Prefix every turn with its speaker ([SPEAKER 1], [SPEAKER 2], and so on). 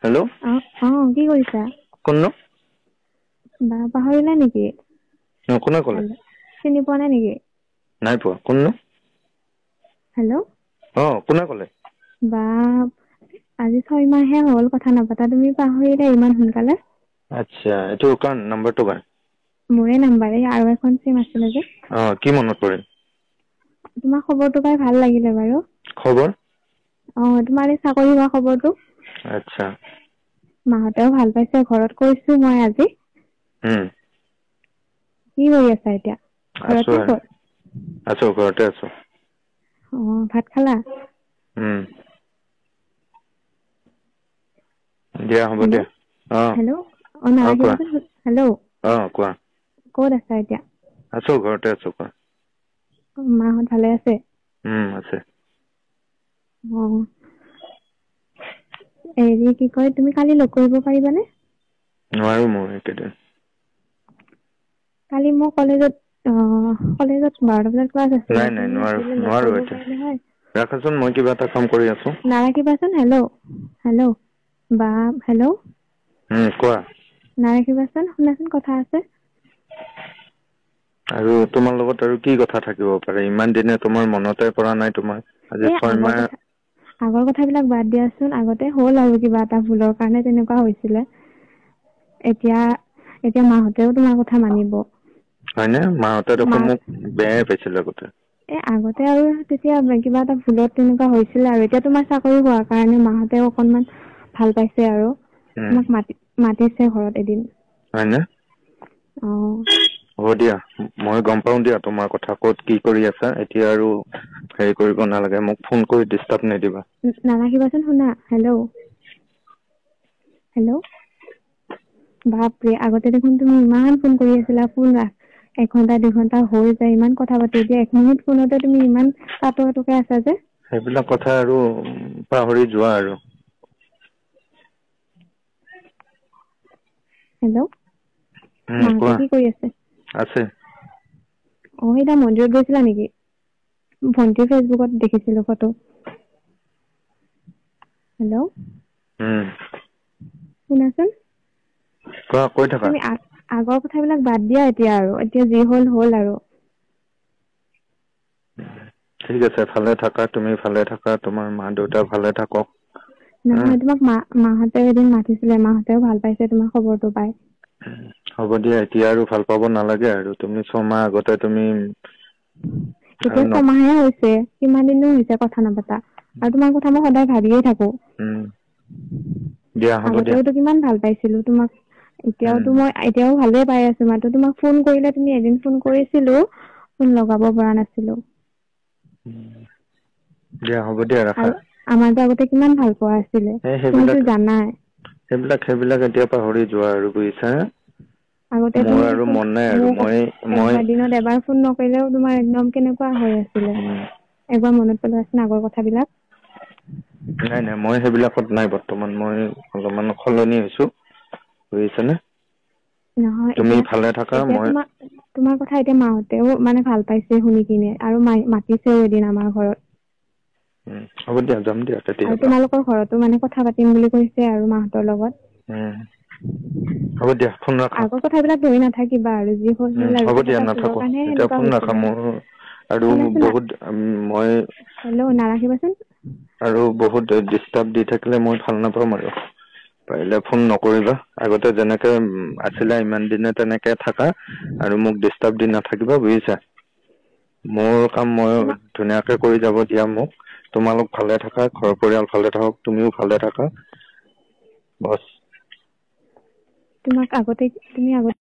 [SPEAKER 1] Hello'
[SPEAKER 2] অ', অ', কি কৰিছা?
[SPEAKER 1] কোননো
[SPEAKER 2] বা পাহৰিলা নেকি?
[SPEAKER 1] অ কোনে ক'লে
[SPEAKER 2] হেল্ল' চিনি পোৱা নাই নেকি?
[SPEAKER 1] নাই পোৱা, কোননো?
[SPEAKER 2] হেল্ল'।
[SPEAKER 1] অ', কোনে ক'লে?
[SPEAKER 2] বা আজি ছয়মাহে হ'ল কথা নাপাতা তুমি পাহৰিলা ইমান সোনকালে।
[SPEAKER 1] আচ্ছা, এইটো কাৰ নাম্বাৰটো কাৰ?
[SPEAKER 2] মোৰে নাম্বাৰ এই আৰু এখন চিম আছিলে যে।
[SPEAKER 1] অ', কি মনত পৰিল?
[SPEAKER 2] তোমাৰ খবৰটো পাই ভাল লাগিলে বাৰু।
[SPEAKER 1] খবৰ?
[SPEAKER 2] অ', তোমাৰ এই চাকৰি হোৱা খবৰটো।
[SPEAKER 1] আচ্ছা।
[SPEAKER 2] মাহঁতেও ভাল পাইছে ঘৰত কৈছো মই আজি।
[SPEAKER 1] উম।
[SPEAKER 2] কি কৰি আছা এতিয়া? ঘৰত
[SPEAKER 1] আছো
[SPEAKER 2] নে
[SPEAKER 1] আৰু
[SPEAKER 2] ক'ত?
[SPEAKER 1] আছো ঘৰতে আছো।
[SPEAKER 2] অ', ভাত খালা?
[SPEAKER 1] উম। দিয়া হ'ব
[SPEAKER 2] হেল্ল'
[SPEAKER 1] দিয়া অ
[SPEAKER 2] হেল্ল' অ' নাৰাখিবাচোন, হেল্ল'
[SPEAKER 1] অ কোৱা
[SPEAKER 2] ক'ত আছা এতিয়া?
[SPEAKER 1] আছো ঘৰতে আছো, কোৱা।
[SPEAKER 2] মাহঁত ভালে আছে?
[SPEAKER 1] উম, আছে।
[SPEAKER 2] অ'। হেৰি কি কয় তুমি কালি লগ কৰিব পাৰিবানে?
[SPEAKER 1] নোৱাৰো মই এইকেইদিন।
[SPEAKER 2] কালি মই কলেজত অ' কলেজত 12 বজাত ক্লাছ আছিলে
[SPEAKER 1] নাই নাই
[SPEAKER 2] তুমি
[SPEAKER 1] নোৱাৰো
[SPEAKER 2] আহিলে লগ
[SPEAKER 1] নোৱাৰো
[SPEAKER 2] কৰিব
[SPEAKER 1] এতিয়া
[SPEAKER 2] পাৰিলে হয়।
[SPEAKER 1] ৰাখাচোন মই কিবা এটা কাম কৰি আছো
[SPEAKER 2] নাৰাখিবাচোন, হেল্ল' হেল্ল' বা হেল্ল'।
[SPEAKER 1] উম, কোৱা।
[SPEAKER 2] নাৰাখিবাচোন শুনাচোন কথা আছে।
[SPEAKER 1] আৰু তোমাৰ লগত আৰু কি কথা থাকিব পাৰে ইমান দিনে তোমাৰ মনতে পৰা নাই তোমাৰ। আজি
[SPEAKER 2] এই আগৰ
[SPEAKER 1] ছয়মাহ
[SPEAKER 2] কথা আগৰ কথাবিলাক বাদ দিয়াচোন আগতে হ'ল আৰু কিবা এটা ভুলৰ কাৰণে তেনেকুৱা হৈছিলে। এতিয়া এতিয়া মাহঁতেও তোমাৰ কথা মানিব।
[SPEAKER 1] হয়নে মাহঁতে
[SPEAKER 2] মা
[SPEAKER 1] দেখোন মোক বেয়াই পাইছিল আগতে।
[SPEAKER 2] এ আগতে আৰু তেতিয়া কিবা এটা ভুলত তেনেকুৱা হৈছিলে আৰু এতিয়া তোমাৰ চাকৰি হোৱাৰ কাৰণে মাহঁতেও অকনমান ভাল পাইছে আৰু
[SPEAKER 1] উম
[SPEAKER 2] তোমাক মাতি মাতিছে ঘৰত এদিন।
[SPEAKER 1] হয়নে?
[SPEAKER 2] অ'।
[SPEAKER 1] হ'ব দিয়া মই গম পাও দিয়া তোমাৰ কথা ক'ত কি কৰি আছা এতিয়া আৰু হেৰি কৰিব নালাগে মোক ফোন কৰি ডিষ্টাৰ্ব নিদিবা।
[SPEAKER 2] নাৰাখিবাচোন শুনা, হেল্ল'। হেল্ল'। বাপৰে আগতে দেখোন তুমি ইমান ফোন কৰি আছিলা ফোন এঘন্টা দুঘন্টা হৈ যায় ইমান কথা পাতো এতিয়া এক মিনিট ফোনতে তুমি ইমান কাটো কাটোকে আছা যে?
[SPEAKER 1] সেইবিলাক কথা আৰু পাহৰি যোৱা আৰু।
[SPEAKER 2] হেল্ল'
[SPEAKER 1] উম
[SPEAKER 2] মাহঁতে
[SPEAKER 1] কোৱা
[SPEAKER 2] কি কৰি আছে?
[SPEAKER 1] আছে।
[SPEAKER 2] অ', সেইদিনা মন্দিৰত গৈছিলা নেকি? ভণ্টি ফেচবুকত দেখিছিলো ফটো। হেল্ল'।
[SPEAKER 1] উম।
[SPEAKER 2] শুনাচোন।
[SPEAKER 1] কোৱা কৈ থাকা।
[SPEAKER 2] তুমি আ আগৰ কথাবিলাক বাদ দিয়া এতিয়া আৰু এতিয়া যি হ'ল হ'ল আৰু।
[SPEAKER 1] ঠিক আছে ভালে থাকা তুমি ভালে থাকা তোমাৰ মা দেউতা ভালে থাকক। উম
[SPEAKER 2] নহয় তোমাক মা-মাহঁতেও এদিন মাতিছিলে মাহঁতেও ভাল পাইছে তোমাৰ খবৰটো পাই।
[SPEAKER 1] হ'ব দিয়া এতিয়া আৰু ভাল পাব নালাগে আৰু তুমি ছমাহ আগতে তুমি আৰু
[SPEAKER 2] এতিয়া
[SPEAKER 1] ন
[SPEAKER 2] ছমাহে হৈছে কিমান দিনো হৈছে কথা নাপাতা। আৰু তোমাৰ কথা মই সদায় ভাবিয়ে থাকো।
[SPEAKER 1] উম দিয়া হ'ব দিয়া
[SPEAKER 2] আগতেওতো কিমান ভাল পাইছিলো তোমাক
[SPEAKER 1] উম
[SPEAKER 2] এতিয়াওতো মই এতিয়াও ভালে পাই আছো মাতো তোমাক ফোন কৰিলে তুমি এদিন ফোন কৰিছিলো ফোন লগাব পৰা নাছিলো।
[SPEAKER 1] দিয়া হ'ব দিয়া ৰাখা।
[SPEAKER 2] আৰু আমাৰতো আগতে কিমান ভাল পোৱা আছিলে
[SPEAKER 1] এই সেইবিলাক
[SPEAKER 2] তুমিতো জানাই।
[SPEAKER 1] সেইবিলাক সেইবিলাক এতিয়া পাহৰি যোৱা আৰু বুজিছা।
[SPEAKER 2] আগতে
[SPEAKER 1] মোৰ
[SPEAKER 2] তুমি
[SPEAKER 1] আৰু
[SPEAKER 2] দেখোন
[SPEAKER 1] মন নাই আৰু
[SPEAKER 2] মোক
[SPEAKER 1] মই মই
[SPEAKER 2] একবাৰ দিনত এবাৰ ফোন নকৰিলেও তোমাৰ একদম কেনেকুৱা হৈ আছিলে।
[SPEAKER 1] উম
[SPEAKER 2] একবাৰ মনত পেলোৱাচোন আগৰ কথাবিলাক।
[SPEAKER 1] নাই নাই মই সেইবিলাকত নাই বৰ্তমান মই অলপমান সলনি হৈছো। বুজিছানে?
[SPEAKER 2] নহয়
[SPEAKER 1] তুমি
[SPEAKER 2] এতিয়া
[SPEAKER 1] ভালে থাকা
[SPEAKER 2] এতিয়া
[SPEAKER 1] মই
[SPEAKER 2] তোমাৰ তোমাৰ কথা এতিয়া মাহঁতেও মানে ভাল পাইছে শুনি কিনে আৰু মা মাতিছেও এদিন আমাৰ ঘৰত।
[SPEAKER 1] উম, হ'ব দিয়া যাম দিয়া
[SPEAKER 2] আৰু
[SPEAKER 1] কেতিয়াবা।
[SPEAKER 2] তোমালোকৰ ঘৰতো মানে কথা পাতিম বুলি কৈছে আৰু মাহঁতৰ লগত।
[SPEAKER 1] উম, হ'ব দিয়া ফোন ৰাখা।
[SPEAKER 2] আগৰ কথাবিলাক ধৰি নাথাকিবা আৰু যি হ'ল
[SPEAKER 1] উম,
[SPEAKER 2] হ'ল আৰু
[SPEAKER 1] হ'ব
[SPEAKER 2] কিবা
[SPEAKER 1] দিয়া
[SPEAKER 2] এটা ভুলৰ
[SPEAKER 1] নাথাকো
[SPEAKER 2] কাৰণেহে
[SPEAKER 1] এতিয়া
[SPEAKER 2] সেনেকুৱা
[SPEAKER 1] ফোন ৰাখা
[SPEAKER 2] হৈছিলে
[SPEAKER 1] মোৰ আৰু
[SPEAKER 2] শুনাচোন
[SPEAKER 1] বহুত মই
[SPEAKER 2] হেল্ল' নাৰাখিবাচোন।
[SPEAKER 1] আৰু বহুত ডিষ্টাৰ্ব দি থাকিলে মই ভাল নাপাম আৰু। পাৰিলে ফোন নকৰিবা আগতে যেনেকে আছিলা ইমান দিনে তেনেকে থাকা। আৰু মোক ডিষ্টাৰ্ব দি নাথাকিবা বুজিছা। মোৰ কাম মই
[SPEAKER 2] তোমাক
[SPEAKER 1] ধুনীয়াকে কৰি যাব দিয়া মোক। তোমালোক ভালে থাকা ঘৰ পৰিয়াল ভালে থাকক তুমিও ভালে থাকা বছ।
[SPEAKER 2] তোমাক আগতে তুমি আগতে